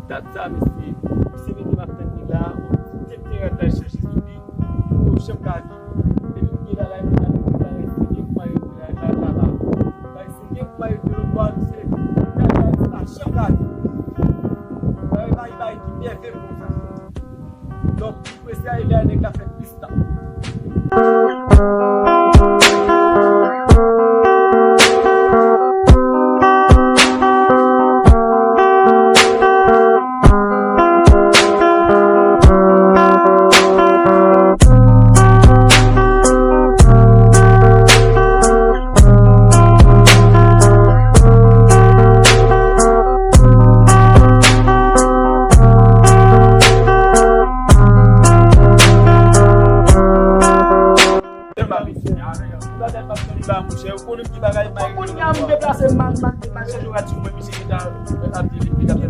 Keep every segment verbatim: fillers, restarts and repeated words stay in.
Dat sa, mesye, se mete m ap tann li la, on ti tenten rad la chache sou li, pou yo janm ka vini. Epi m gen bagay pou m al, bagay seri pou m al regle la, la, la, la. Bagay seri pou m al regle lòt bò a, misye, bagay la pa janm ka vini. Bagay, bagay, bagay ki nève m konsa. Donk, li prese a, e lè nèg la fè plis tan. Kounye a m deplase, m al, m al, m al chanje rad sou mwen, misye gentan ap di li, li t ap fè.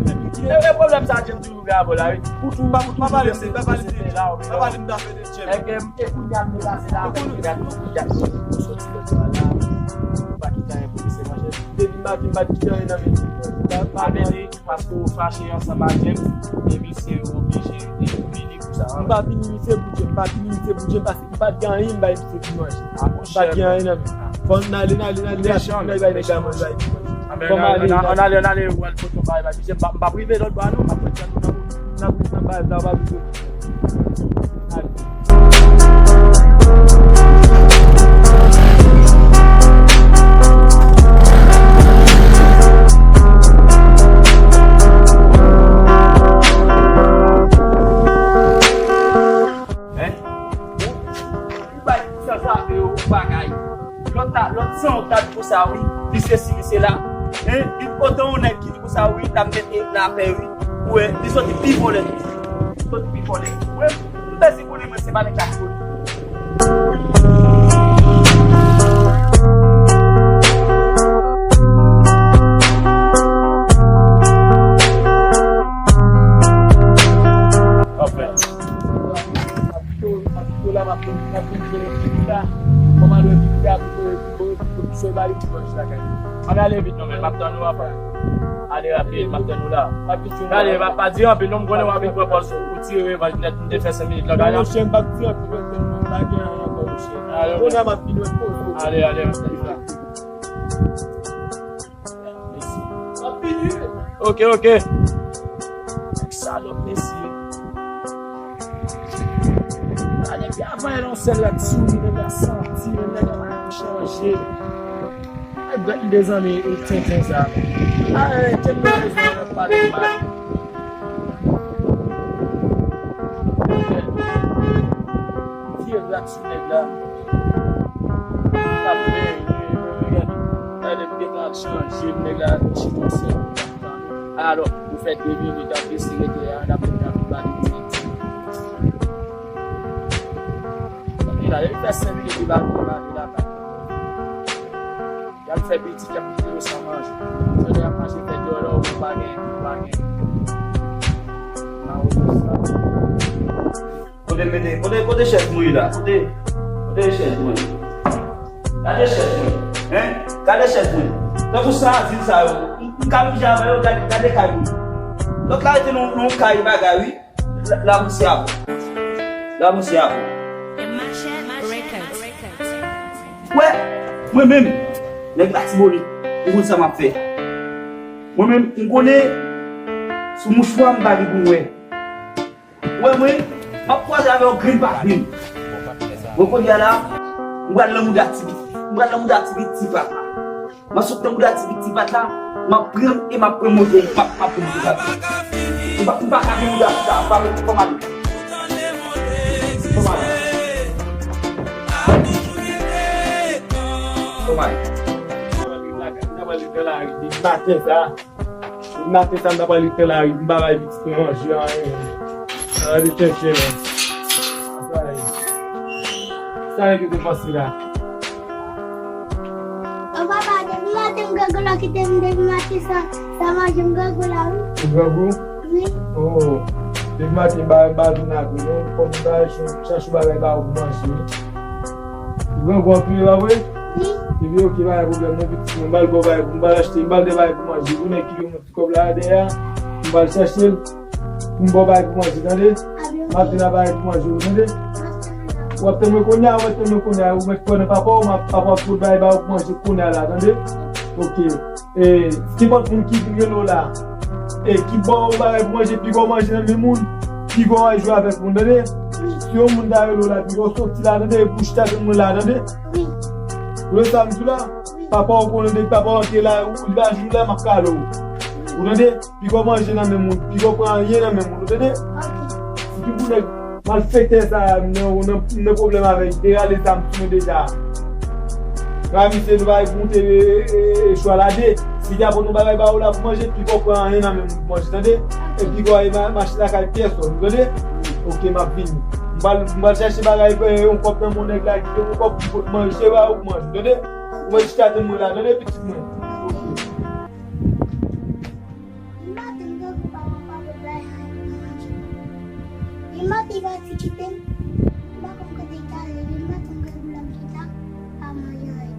E, e pwoblèm sa, James, toujou gen avè w la, wi. Ou toujou, ou toujou lese, lese la, wi. Pa pale m zafè de James. Enben, e kounye a m deplase la, avèk rad, rad, rad, soti lòt bò a la, ou pa kite anyen pou misye manje. Depi m pa, m pa kite anyen nan men li. Paske ou fache ansanm ak James, e misye oblije vini pou sa. M pa vini, misye, pou James, m pa vini, misye, pou James, paske m pa t gen anyen m bay misye pou manje. M pa t gen anyen nan men. Fò n ale, n ale, n ale, n ale, n ale, bay nèg la manje, bay. Fò m ale, ann ale, ann ale, ou al pote yon bagay bay misye, m pa, m pa p rive lòt bò a non, m ap ret tann ou nan, n ap ret nan baz la, ou pa bezwen. Ale. Hein? Ou bay sanzave yo bagay. Lòt la, lòt san w ta di konsa wi, li sesi, li sela. Hein? Li otan yon nèg ki di konsa wi, l ap mete lapè wi. Ou wè, li soti pi vòlè. Li soti pi vòlè. Ou wè, m pèse konnen mwen se pa nèg la ki vòlè. Anfen. Ann ale vit non, men m ap tann ou apre. Ale rapid, m ap tann ou la. Ale, pa, pa di anpil non, m konnen w ap vin pran pòz ou tire revanj nèt, m te fè senk minit la kay la. Monchè, m p ap di anpil, monchè, m pa gen anyen ankò, monchè. Ale, ale, m ap tann ou la. Mesi. Ok, ok. Nèg salòp, mesye. A, depi avan yè, yon sèl lè souri, nèg la santi, nèg la pa chanje. Ay, bèt m dezanmi, e tenten sa. A, e, tenten sa, pale mal. Vye blak sou nèg la. Gade, gade, gade, m gentan ap chanje, nèg la chita sèl. Alò, nou fè de minit ap rete a, n ap, n ap pale. Gade, li fè senk minit, li pa vin pale la. Y ap fè pitit, y ap kite yo san manje. Sòlèy ap mache fè djòlò, ou pa gen, ou pa gen. Mawozo sa. Kote m mete, kote, kote chèz mwen ye la? Kote, kote chèz mwen? Gade chèz mwen. Hein? Gade chèz mwen. Tankou san azil sa yo. M, m ka manje avè yo, gade, gade kay mwen. Lòt la rete nan, nan yon kay bagay, wi. La, la, misye ap. La, misye ap. Wè, mwen menm, nèg Latibonit, m konn sa m ap fè. Mwen menm, m konnen sou mouchwa m pa gen pou m wè. Wè mwen, m ap kwaze avè w grenn pa grenn. Bon, kounye a la, m pral nan mouda ti, m pral nan mouda ti, ti papa. M ap sot nan mouda ti, ti pat la, m ap pran e m ap pran moto, m ap, m ap pran moto. M pa, m pa ka gen mouda sa, m pa mete fò m ale. Fò m ale. Fò m ale. Maten sa. Maten sa m ta pral ret nan lari, m pa bay pitit mwen manje anyen. Gade tenten non. Sa e. Sa e ki te pase la. O papa, depi maten m grangou la kite m depi maten san, san manje m grangou la wi. Ou grangou? Wi. Oh. Depi maten ba ba vin avè nou, fò m ba chache bagay ba ou pou manje. Ou grangou anpil, pa vre? Wi. Epi oke, pa gen pwoblèm non pitit mwen, m pral ba w bagay pou, m pral achte, m pral gen bagay pou manje. Ou konnen ki yon ti kòb la dèyè a, m pral chache l pou m ba w bagay pou manje, tande? M ap vin ak bagay pou manje, ou tande? W ap tann mwen kounye a, w ap tann mwen kounye a, ou mèt kwè nan papa w, m ap, papa w ap pot bagay ba w pou manje kounye a la, tande? Oke. E, nenpòt moun ki vin rele w la, e, ki ba w bagay pou manje, piga w manje nan men moun, piga w al jwe avèk moun, tande? Si yon moun ta rele w la, piga w soti la, tande? Epi w chita tann mwen la, tande? Ou tande sa m di w la? Papa w konnen depi papa w antre la, ou, li pa jwenn la, m ap kale w. Ou tande? Piga w manje nan men moun, piga w pran anyen nan men moun, ou tande? Si te pou nèg malfektè sa a, m nan, nan, nan pwoblèm avè l, te rale zam sou mwen deja. Ramise nou bay pou moute, e, e, e, chwa la de. Si te apot nou bagay ba ou la pou manje, piga w pran anyen nan men moun pou manje, tande? E piga w al ma-, mache lakay pyès, ou tande? Oke, m ap vini. M pral, m pral chache bagay, e, yon kòb nan men nèg la, ki te yon kòb pou pot manje ba ou pou manje, tande? Ou mèt chita tann mwen la, tande, pitit mwen? Oke. Li maten m grangou pa, pa, pa bay anyen pou manje. Li maten li pati kite m. M pa konn kote l t ale. Li maten m grangou l ap chita pa manje anyen.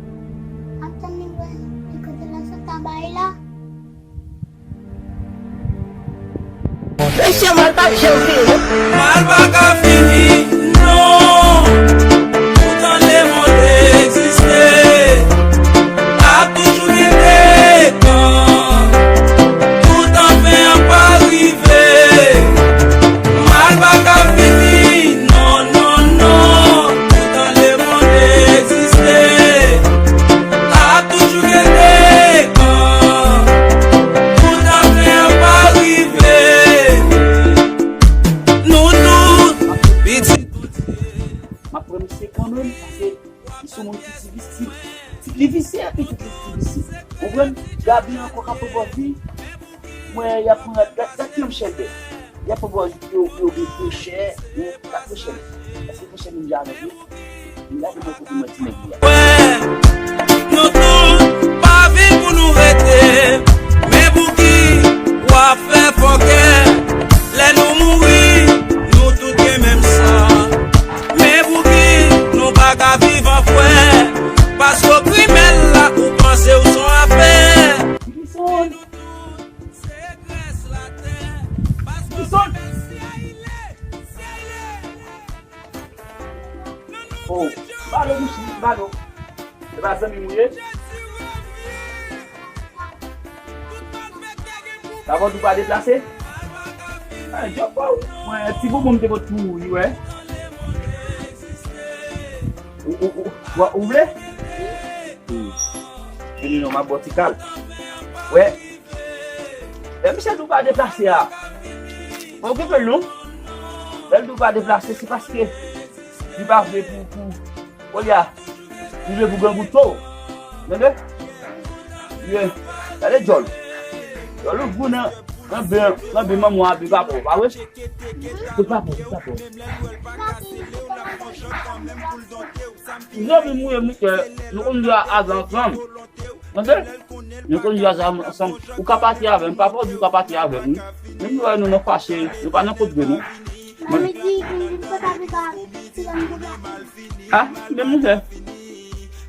M ap tann li wè li kote l ap sot ta bay la. Mesye, mal pa janm fini. Mal pa ka fini, non. Poutan lemonn egziste, ap toujou gen de kan. Poutan fen an pa rive. Mal pa ka fini, non, non, non. Poutan lemonn egziste, ap toujou gen de kan. Poutan fen an pa rive. Nou tout pitit Bondye. M ap pran misye kanmenm, paske li se yon moun ki ti visye. Ti, li visye, epi tou li ti visye. Konprann? Gaby ankò k ap pran pòz li. Mwen, y ap pran, gad, gad kijan m chèlbè. Y ap pran pòz yo, yo gen pwochè, yo pa pwochè. Paske pwochè menm jan avèk yo. Gade mwen kote mwen ti nèg li a. Nou tout pa vin pou nou rete. Men pou ki w ap fè fòkè? Lè nou mouri, nou tout gen menm san. Men pou ki nou pa ka viv an frè? Paske w kriminèl la, ou panse w se yon afè. Men nou tout se grès latè. Paske Messi a ile, si a ile. Oh, balo, mouche, balo. Se pa zanmi m ou ye? Sa fè w tou pa deplase? Ah, djòb pa w. Mwen, ti bonbon m te pot pou ou, wi, wè. Ou, ou, ou, ou, ou vle? Hmm. Vini non, m ap ba w ti kal. Wè. Lè misye di w pa deplase a, pa okipe l non. Lè l di w pa deplase, se paske li pa vle pou, pou, olye a, li vle pou grangou to w. Tande? Ye. Gade djòl. Djòl ou gou nan, nan ben, nan ben manman w a, ben papa w, pa vre? Tout papa w, tout papa w. Zanmi m ou ye, misye, nou konn jwe a, a ansanm. Tande? Nou konn jwe a ansanm. Ou ka pati avè m, papa w di ou ka pati avè m, wi. Menm lè nou nan fache, nou pa nan kot vre, non. Mami di, di, di, papa di pa, ti grann di pa. Ah, men monchè.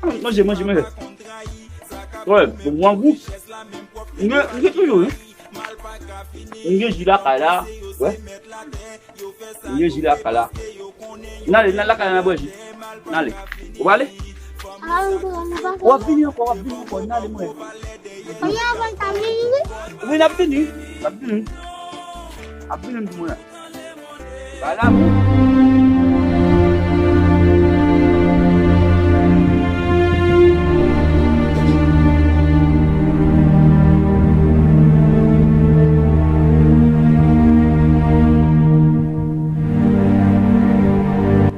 Ah, manje, manje, manje. Wè, bon, bon gou. M gen, m gen toujou, wi. M gen ji lakay la, wè. M gen ji lakay la. N ale, n al lakay la, n al bwè ji. N ale. Ou prale? Ah, m prale, m prale. W ap vini ankò, w ap vini ankò. N ale, mwen. Kòman avan ta vini, wi? Wi, n ap vini. N ap vini. N ap vini, m di mwen. Ba la, wi.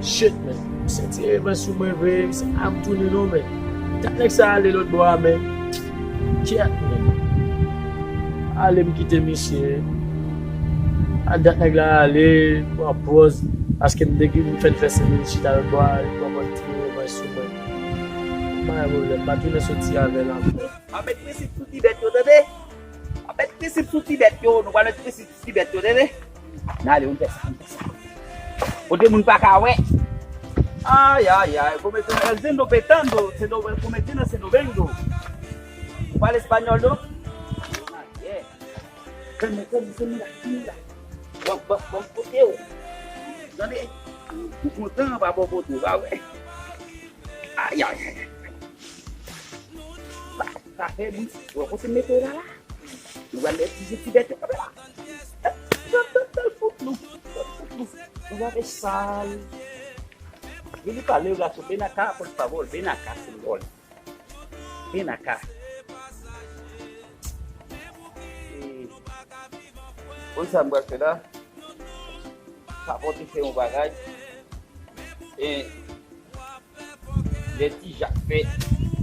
Shit, man. Misye tire van sou mwen vre, misye pa retounen non, men. Dat nèg sa ale lòt bò a, men. Kyèt, men. Ale m kite misye. A dat nèg la ale, pran pòz, paske m te gen fè l fè senk minit chita nan bò a, li pran pòz li te revanj sou mwen. M pa gen pwoblèm, m pa tounen soti avè l ankò. Mwen met prensip sou ti bèt yo, tande? Mwen met prensip sou ti bèt yo, nou pral met prensip sou ti bèt yo, tande? N ale, nou fè sa, nou fè sa. Kote moun pa ka wè. Ay, ay, ay, cometiendo, el Zendo petando, Zendo cometiendo Zendo Bendo. Ou pale espanyòl, non? Ah, yeah. Tande, tande, tande la, tande la. Bon, bon, bon, kote w. Tande, ou kontan pa bon kote w, pa vre? Ay, ay, ay, ay. Sa, sa fè bri. Ou wè kote m mete w la, la? Nou pral mete ti, ti bèt yo kanpe la. Tande, tande, tande, fout nou. Tande, fout nou. Nou pral fè sal. Vini pale, gason, ven acá, por favor, ven acá, señor. Ven acá. E, konn sa m pral fè la? Papa te fè yon bagay. E, lè ti Jak fè,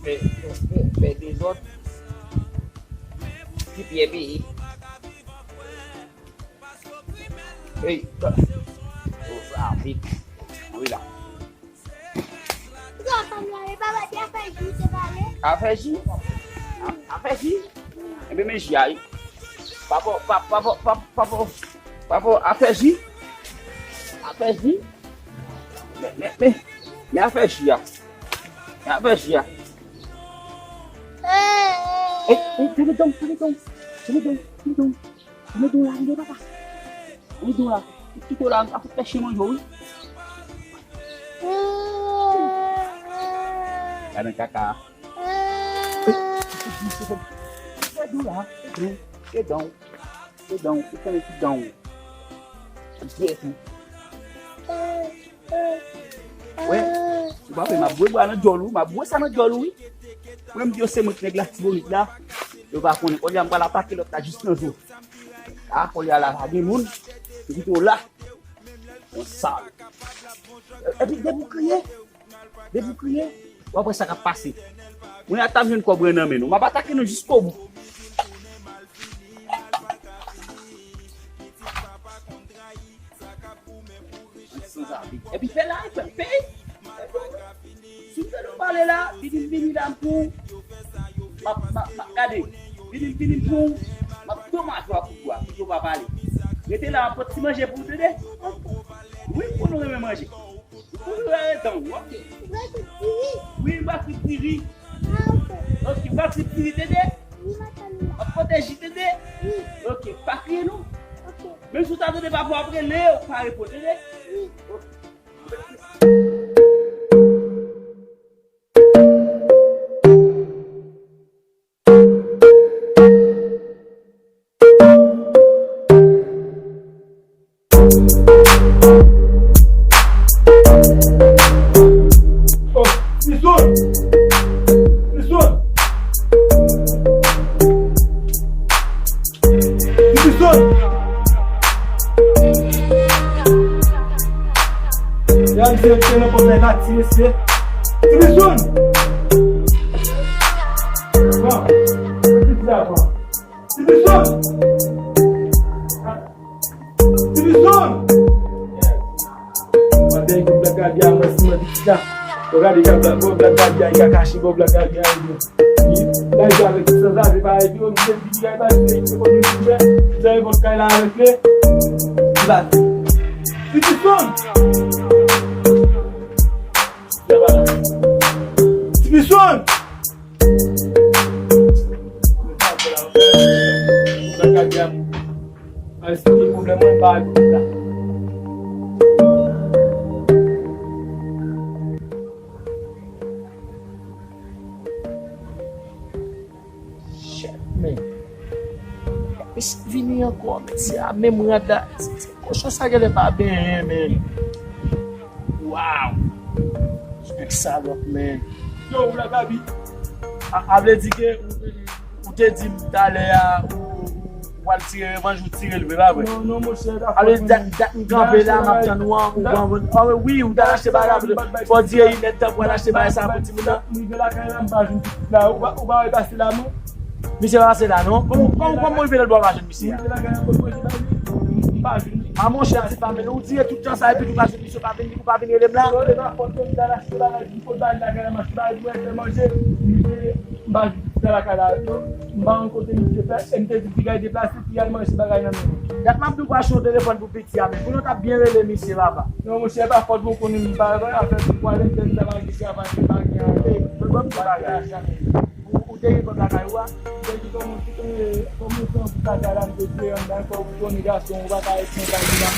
fè, fè, fè, fè dezòd, ti Pyè peye. Ey, ta. O, sa vit. Wi la. Pran fanm nan, e papa di afè ji te pale. Afè ji? A-, afè ji? Enben, men ji a, wi. Papa, pa-, papa, papa, papa, papa, afè ji. Afè ji. Men, men, men, men afè ji a. Men afè ji a. Ey, ey, tande don, tande don. Tande don, tande don. Mete w la, mete w, papa. Mete w la. Kite w la, m ap fè chen manje w, wi. Gade kaka. Mete w la, mete w, mete w, mete w, mete w. Wè, ou pa wè, m ap bwè bwa nan djòl ou, m ap bwè sa nan djòl ou, wi. Mwen, m di yo se mwen ki nèg Latibonit la, yo pa konnen. Kounye a, m pral atake lòt la jis nan zo. A, kounye a la, pa gen moun, m kite w la. Yon sal. Epi, depi w kriye, depi w kriye, w ap wè sa k ap pase. Mwen, ata m jwenn kòb mwen nan men nou. M ap atake nou jiskobou. Sanzave. Epi fè la, fè, fè. Si m tande w pale la, vini, vini la m pou w. M ap, m ap, m ap gade. Vini, vini pou w. M ap domaj ou a kout bwa, pou w pa pale. Rete la, m ap pot ti manje pou w, tande? Wi, pou nou renmen manje. Ou renmen dan w, ok. Wi, m pa kri diri. Ok, m pa kri diri, tande? M ap pwoteje, tande? Ok, pa kriye non. Menm si w ta tande papa w ap rele, ou pa reponn, tande? Oh, Tipisoun! Tipisoun! Tipisoun! Gade misye te nan pòt la, ti mesye. Tipisoun! Pran. Tipisoun! Tipisoun! Mwen te ekri Black Gaby a, mwen siman pitit la. Bon, gade, gade, bon, Black Gaby a, li ka kache, bon, Black Gaby a, li. Li, la, li avèk ti sanzave, pa epi, yo, li te di, li pa di, se konn yo di, men, li te vòt kay la avèk li. Li pa di. Tipisoun! Tipisoun! Black Gaby a, Al esplike pwoblèm mwen ba l la. Shit, man. Mesye vini ankò, mesye a menm rad la. Se, se kochon sa genlè pa benyen, man. Wow! Nèg salòp, man. Yo, ou la, Gaby? A, a vle di ke ou, ou te di m talè a, ou, ou, ou pral tire revanj, ou tire l vre, pa vre? Non, non, monchè, a vle di dat, dat m kanpe la, m ap tann ou an, ou pran, ah, wi, ou t al achte bagay la, fò di e inèdtan pou al achte bagay sa pou timoun nan. M rive lakay la, m pa jwenn pitit la, ou pa, ou pa wè pase la, non? Misye pa pase la non. Kòman, kòman, kòman w rive lòtbò a pa jwenn misye a? A monchè, ti pa vle. Ou di tout tan sa epi ou pa jwenn misye, ou pa vin, ou pa vin rele m la? M pa jwenn ti bagay lakay la, m achte bagay pou mwen fè manje. M pa jwenn ti bagay lakay la. M pa rankontre misye fè, e m te di ti bagay deplase, ti al manje bagay nan men mwen. Dat m ap di w pa achte yon telefòn pou piti a, men kounye w t ap byen rele misye, papa. Non, monchè, pa fòt mwen konnen m pa afè pou pwale, m te di sa pa gen travay, m pa gen anyen. Mwen ban m ti bagay. Ou, ou te gen kòb lakay ou a? M te di kòman, kòman w fè pou kaka la, m te di anndan, fò w konnen gason, ou pa ka ret nan kay li la.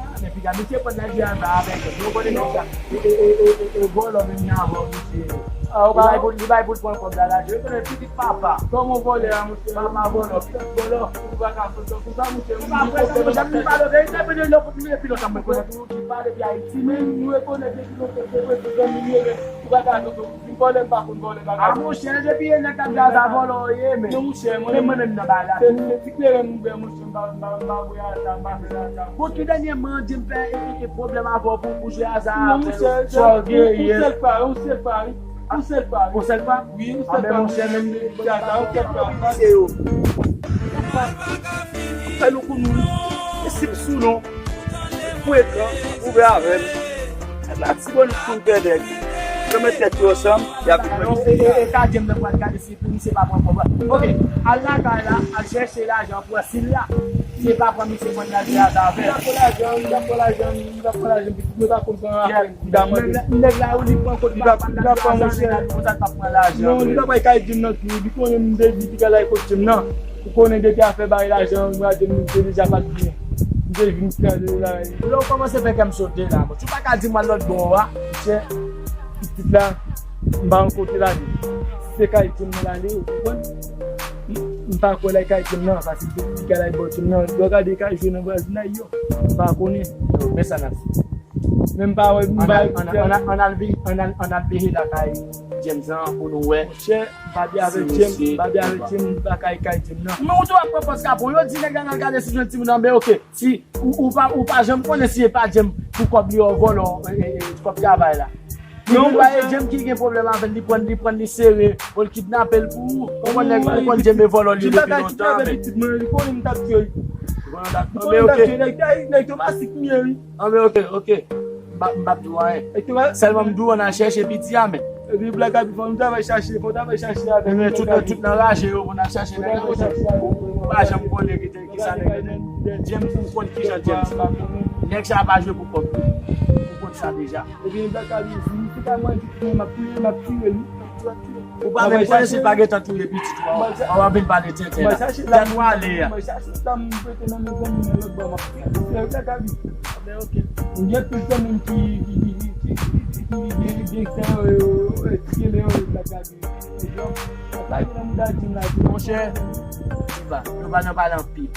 Ah, men piga, misye pran laj li anba avèk yo. Yo konnen nèg sa. E, e, e, e, e, e, vòlò menm nan avè w, misye. Ah, ou pa li bay pou, li bay pou l pran kòb la, laj yo. Yo konnen pitit papa. Kòman vòlè a, monchè? Papa vòlò, pitit vòlò. Ou pa ka fè sa konsa, monchè. Ou pa kwè sa, monchè, m pale verite, men lè w kontinye pi lontan, mwen konnen tou, ou di pale pi Ayiti, men nou rekonèt depi lontan, se vre, se zanmi nou ye, men ou pa ka tonton. Vin vòlè, m pa konn vòlè bagay. A monchè, depi yè nèg k ap jwe aza vòlò w ye, men. Non, monchè, mwen menm, mwen menm nan bagay la. Se, se ti kleren m ouvè, monchè, m pa, m pa, m pa bwè aza, m pa fè aza. Bon, tou dènyèman, di m fè, e, e, e, pwoblèm avè w pou, pou jwe aza. Non, monchè, se yon sèl fwa, yon sèl fwa, wi. Yon sèl fwa, wi. Yon sèl fwa? Wi, yon sèl fwa. A, men monchè, menm de aza, yon sèl fwa. Se yo. Fè nou konnen, wi. E si m sou non. Pou ekran, ouvè avè m. La ti bòn pou pèdèk. Yo met tèt yo ansanm, y ap vin mwen. E, e, e ka James nan pral gade si pou misye pa pran kòb la. Ok, al lakay la, al chèche lajan pou wè si l la. Si l pa pran, misye pran laj li a avè. Li pa pran lajan, li pa pran lajan, li pa pran lajan, pitit mwen pa konn pran afè. Nèg la, nèg la, li pran kot li pa pran lajan, konsa l pa pran lajan. Non, li pa pran kay James nan tou, li konnen m te di piga lay kot James nan. Ou konnen depi afè bay lajan, mwen a James te deja pa t byen. M te vin kraze la. Lè w kòmanse fè kè m sote la, bon, ou pa ka di m al lòt bò a. Monchè, pitit la, m pa rankontre l ale. Si se kay James nan l ale, ou konprann? M, m pa kwè l al kay James nan, paske m te di l al bò James nan. Lè w gade kay jwe nan vwazinay yo, m pa konnen. Men sa n ap fè. Men m pa wè, m pa wè. Ann al, ann al, ann al veye lakay James lan pou nou wè. Monchè, m pa byen avèk James, m pa byen avèk James, m pa ka al kay James nan. Men ou tou ap pran pòz kapon. Yo di nèg la n al gade si jwenn timoun nan, men ok. Si ou, ou pa, ou pa janm konnen si e pa James pou kòb li yo vòlò, e, e, e, kòb travay la. Non, monchè. James ki gen pwoblèm avè l, li pran, li pran, li sere, pou l kidnape l pou ou. Ou konn nèg, ou konn James e vòlò li depi lontan, men. Li konnen m t ap tiye l. Li konnen m t ap tiye l. Nèg, nèg Tomasik m ye, wi. Anben, ok, ok. M p ap, m p ap di w anyen. Sèlman m di w ann al chèche piti a, men. Epi Black Abi, fò nou ta va chache, fò ta va chache avè l. Men tout, tout nan raje yo, pou n al chache nèg la, ou pa janm konnen ki te, ki sa nèg la. James, ou konn ki jan James. Nèg sa pa jwe pou kòb. Ou konn sa deja. Epi Black Abi, si m te ka manje, m ap touye, m ap tire li. Ou pa menm konnen si l pa gentan touye pitit ou a. W ap vin pale tenten la. Tèt ou ale a. Mwen chache zam m prete nan men zanmi m nan lòt bò, m ap fè afè yo Black Abi. Anben, ok. M gen plis zanmi m ki, ki, ki gen, gen sa yo, yo, yo, yo, tire yo, yo Black Abi. Black Abi nan mouda James la tou. Monchè, nou pa, nou pa nan pale anpil.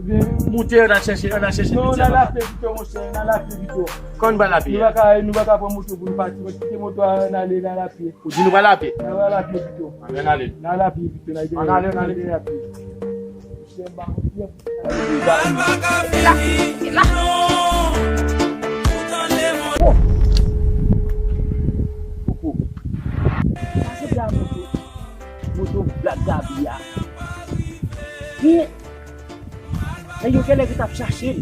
Moute, ann al chèche, ann al chèche piti a, papa. Non, ann al lapye pito, monchè, ann al lapye pito. Kòman nou pral lapye a? Nou pa ka, nou pa ka pran moto pou nou pati, kite moto a, ann ale, ann al lapye. Ou di nou pral lapye? Ann al lapye pito. Ann ale. Ann al lapye pito, ann ale, ann ale. Monchè, m pa konn. Se la, se la. Koko. Sa se bra moto. Moto Black Gaby a. Nèg yo genlè ki t ap chache l.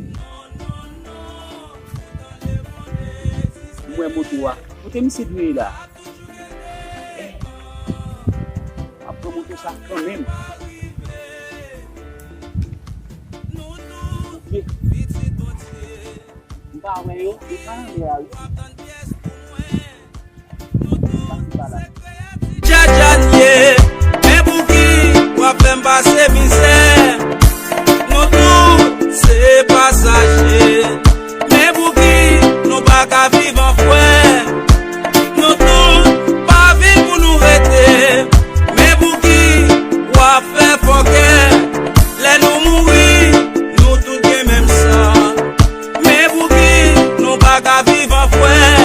M wè moto a. Kote misye dwe ye la? M ap pran moto sa kanmenm. Ok. M pa wè yo, yo pa anlè a, wi. Djadja n ye, men pouki w ap fè m pase mizè? Nou tout se pasaje, men pouki nou pa ka viv an frè? Nou tout pa vin pou nou rete, men pouki w ap fè fòkè? Lè nou mouri, nou tout gen menm san. Men pouki nou pa ka viv an frè?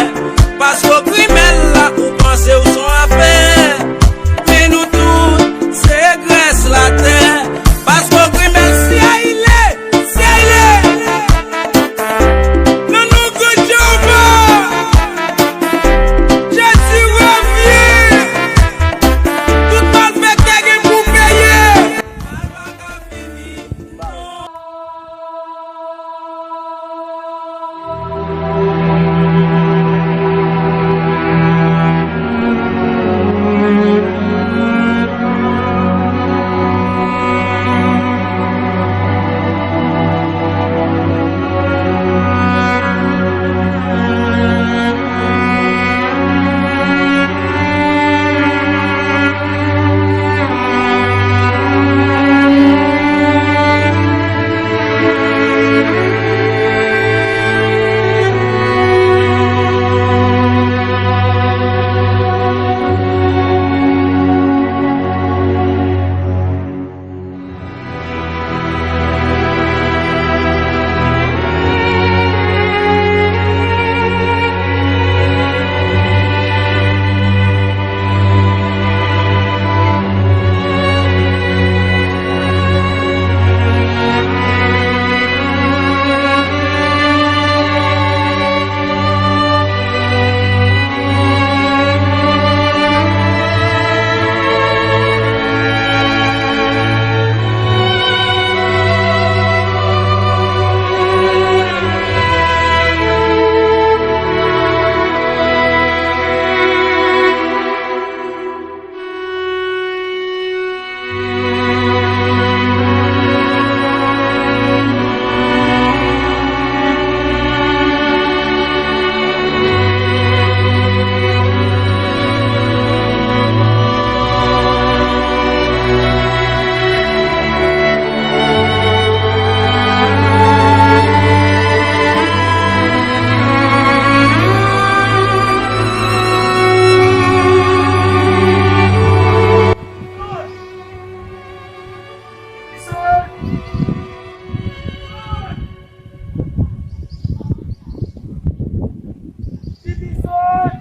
Ti Pison!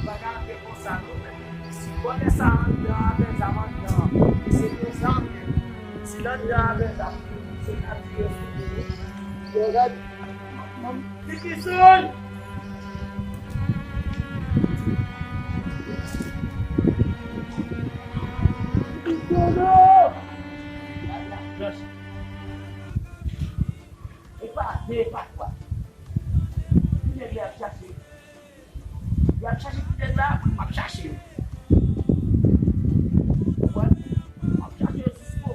Bagay ap gen konsa, non. Si bòlè sa anndan avè zam anndan, se konsa, men si l anndan avè zam, se ka tire sou li. Yo, gad. Ti Pison! Ti Pison, non! E pa de, e pa twa. Li lè y ap chache. Y ap chache ti nèg la, m ap chache yo. Ou konprann? M ap chache yo jis pou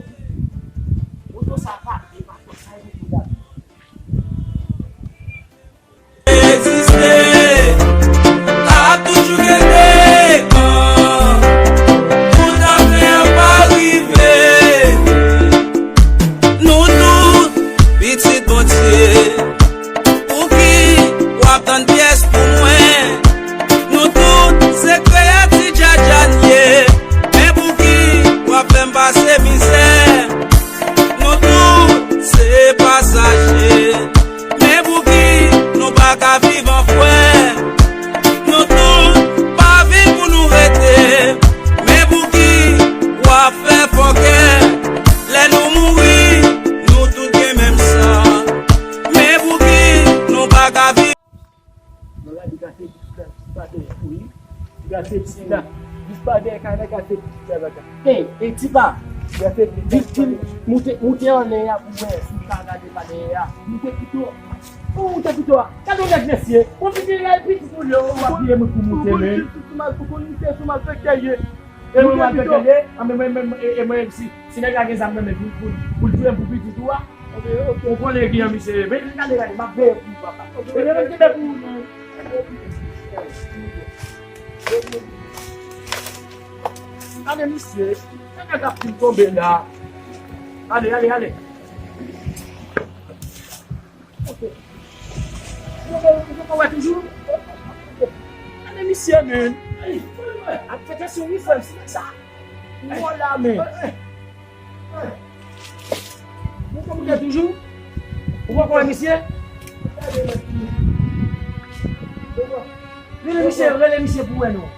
moto sa pa, e pa twa, sa e pou gade. Egziste, ap toujou gen degan. Tout afè an pa rive. Nou tout pitit Bondye. Pouki w ap tann pyès pou mwen? Nou tout se kreyati Djadja n ye. Men pouki w ap fè m pase mizè? Nou tout se pasaje. Men pouki nou pa ka viv an frè? Nou tout pa vin pou nou rete. Men pouki w ap fè fòkè? Lè nou mouri, nou tout gen menm san. Men pouki nou pa ka viv? Nan la, li gate dispa dèyè, wi. Li gate dispa, dispa dèyè kay la, gate dispa la. Ey, ey, Tipa. Gate dispa. Viktim, moute, moute anlè a pou wè si w ka gade pa dèyè a. Moute pito. Ou moute pito a. Gade yon nèg mesye. Bon, pitit la, pitit ou yo, w ap bliye moun pou moute, men. Pou konn moute, sou malfektè ye. E mwen, mwen, mwen, e, e mwen, si, si nèg la gen zam nan men, pou, pou, pou l touye m pou pitit ou a, ou konnen kijan misye ye. Men, gade, gade, m ap veye pou ou, papa. E mwen, mwen, kenbe pou ou, non. Gade misye, nèg la ap fin tonbe la. Ale, ale, ale. Ok. Ou pa wè toujou? Gade misye, men. Ap fè tansyon wi, frè m, se sa. Ou la, men. Ou pa wè toujou? Ou pa wè misye? Rele misye, rele misye pou wè non.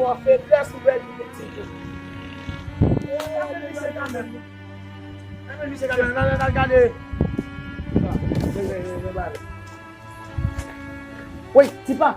Ou an feblès ou bèl pitit. Gade misye kanmenm. Gade misye kanmenm. Gade, gade, gade. Woy, Tipa.